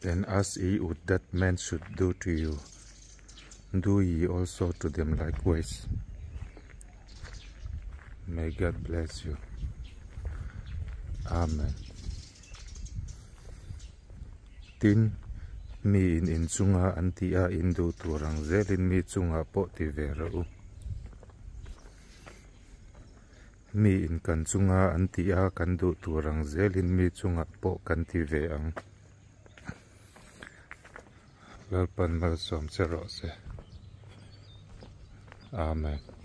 And as ye would that men should do to you, do ye also to them likewise. May God bless you. Amen. Tin, mi in in chunga an tih a in duh tur ang zelin mi chungah pawh ti ve rawh u. Mi in kan chunga an tih a kan duh tur ang zelin mi chungah pawh kan ti ve ang. Lalpan malsawm che rawh se. Amen.